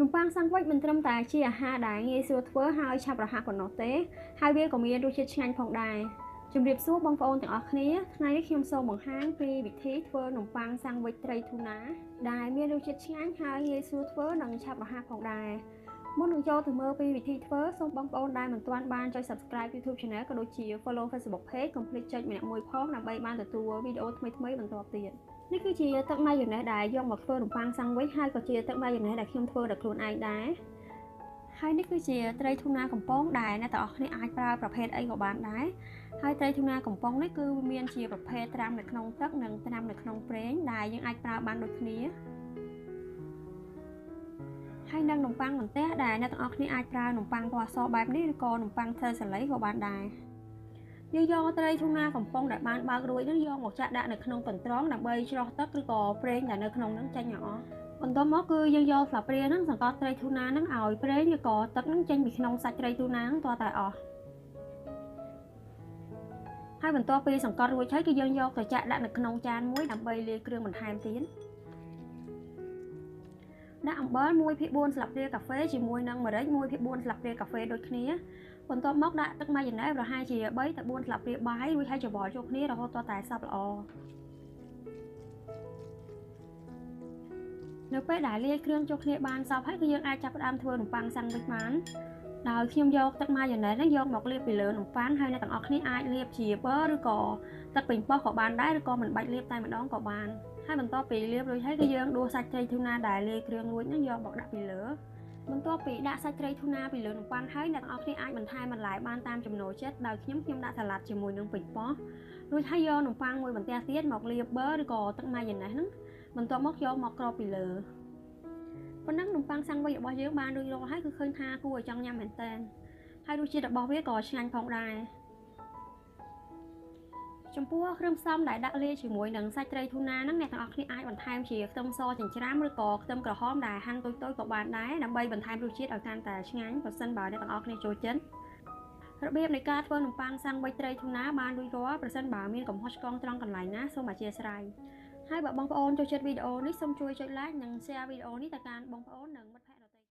នំប៉័ងសាំងវិចមិនត្រឹមតែជាអាហារដែលងាយស្រួលធ្វើហើយឆាប់រហ័សប៉ុណ្ណោះទេហើយវាក៏មានរសជាតិឆ្ងាញ់ផងដែរជំរាបសួរបងប្អូនទាំងអស់គ្នាថ្ងៃនេះខ្ញុំសូមបង្ហាញពីវិធីធ្វើនំប៉័ងសាំងវិចត្រីធូណាដែលមានរសជាតិឆ្ងាញ់ហើយងាយស្រួលធ្វើនិងឆាប់រហ័សផងដែរមុននឹងចូលទៅមើលពីវិធីធ្វើសូមបងប្អូនដែលមិនទាន់បានចុច Subscribe YouTube Channel ក៏ដូចជា Follow Facebook Page កុំភ្លេចចុចម្នាក់មួយផងដើម្បីបានទទួលវីដេអូថ្មីៗបន្តទៀតនេះគឺជាទឹកម៉ាយ៉ូណេសដែលយកមកធ្វើនំប៉័ងសាំងវិចហើយក៏ជាទឹកម៉ាយ៉ូណេសដែលខ្ញុំធ្វើដោយខ្លួនឯងដែរហើយនេះគឺជាត្រីធូណាកំប៉ុងដែលអ្នកទាំងអស់គ្នាអាចប្រើប្រភេទអីក៏បានដែរហើយត្រីធូណាកំប៉ុងនេះគឺមានជាប្រភេទត្រាំនៅក្នុងទឹកនិងត្រាំនៅក្នុងប្រេងដែលយើងអាចប្រើបានដូចគ្នាហើយនឹងនំប៉័ងបន្ទះដែលអ្នកទាំងអស់គ្នាអាចប្រើនំប៉័ងពណ៌សបែបនេះឬក៏នំប៉័ងធ្វើសាលីក៏បានដែរយើងយកត្រីធូណាកំប៉ុងដែលបានបើករួចនឹងយកមកចាក់ដាក់នៅក្នុងកន្ត្រងដើម្បីច្រោះទឹកឬក៏ប្រេងដែលនៅក្នុងនឹងចេញឲ្យអស់បន្ទាប់មកគឺយើងយកស្លាបព្រានឹងសង្កត់ត្រីធូណានឹងឲ្យប្រេងឬក៏ទឹកនឹងចេញពីក្នុងសាច់ត្រីធូណានឹងទាល់តែអស់ហើយបន្ទាប់ពីសង្កត់រួចហើយគឺយើងយកទៅចាក់ដាក់នៅក្នុងចានមួយដើម្បីលាយគ្រឿងបន្ថែមទៀតដាក់អំបិល1/4ស្លាបព្រាកាហ្វេជាមួយនឹងម្រេច1/4ស្លាបព្រាកាហ្វេដូចគ្នាបន្ទាប់មកដាក់ទឹកម៉ាយ៉ូណេសប្រហែលជា3ទៅ4ស្លាបព្រាបាយរួចហើយច្របល់ចូលគ្នារហូតទាល់តែសព្វល្អនៅពេលដែលលាយគ្រឿងចូលគ្នាបានសព្វហើយគឺយើងអាចចាប់ផ្ដើមធ្វើនំប៉័ងសាំងវិចបានដោយខ្ញុំយកទឹកម៉ាយ៉ូណេសនេះយកមកលាបពីលើនំប៉័ងហើយអ្នកទាំងអស់គ្នាអាចលាបជាប័រឬក៏ទឹកប៉េងប៉ោះក៏បានដែរឬក៏មិនបាច់លាបតែម្ដងក៏បានហើយបន្ទាប់ពីលាបរួចហើយគឺយើងដួសសាច់ត្រីធូណាដែលលាយគ្រឿងរួចហ្នឹងយកមកដាក់ពីលើបន្ទាប់ពីដាក់សាច់ត្រីធូណាពីលើនំប៉័ងហើយអ្នកទាំងអស់គ្នាអាចបន្ថែមបន្លែបានតាមចំណូលចិត្តដោយខ្ញុំដាក់សាឡាត់ជាមួយនឹងប៉េងប៉ោះរួចហើយយកនំប៉័ងមួយបន្ទះទៀតមកលាបប័រឬក៏ទឹកម៉ាយ៉ូណេសហ្នឹងបន្ទាប់មកយកមកគ្របពីលើប៉ុណ្ណឹងនំប៉័ងសាំងវិចរបស់យើងបានរួចរាល់ហើយគឺឃើញថាគួរឲ្យចង់ញ៉ាំមែនទែនហើយរសជាតិរបស់វាក៏ឆ្ងាញ់ផងដែរចំពោះគ្រឿងផ្សំដែលដាក់លាយជាមួយនឹងសាច់ត្រីធូណាហ្នឹងអ្នកទាំងអស់គ្នាអាចបន្ថែមជាខ្ទឹមសចិញ្ច្រាំឬក៏ខ្ទឹមក្រហមដែលហាន់តូចៗក៏បានដែរដើម្បីបន្ថែមរសជាតិឲ្យកាន់តែឆ្ងាញ់ប្រសិនបើអ្នកទាំងអស់គ្នាចូលចិត្តរបៀបនៃការធ្វើនំប៉័ងសាំងវិចត្រីធូណាបានរួចរាល់ប្រសិនបើមានកំហុសឆ្គងត្រង់កន្លែងណាសូមអធ្យាស្រ័យហើយបើបងប្អូនចូលចិត្តវីដេអូនេះសូមជួយចុច Like និង Share វីដេអូនេះទៅកាន់បងប្អូននិងមិត្តភក្តិ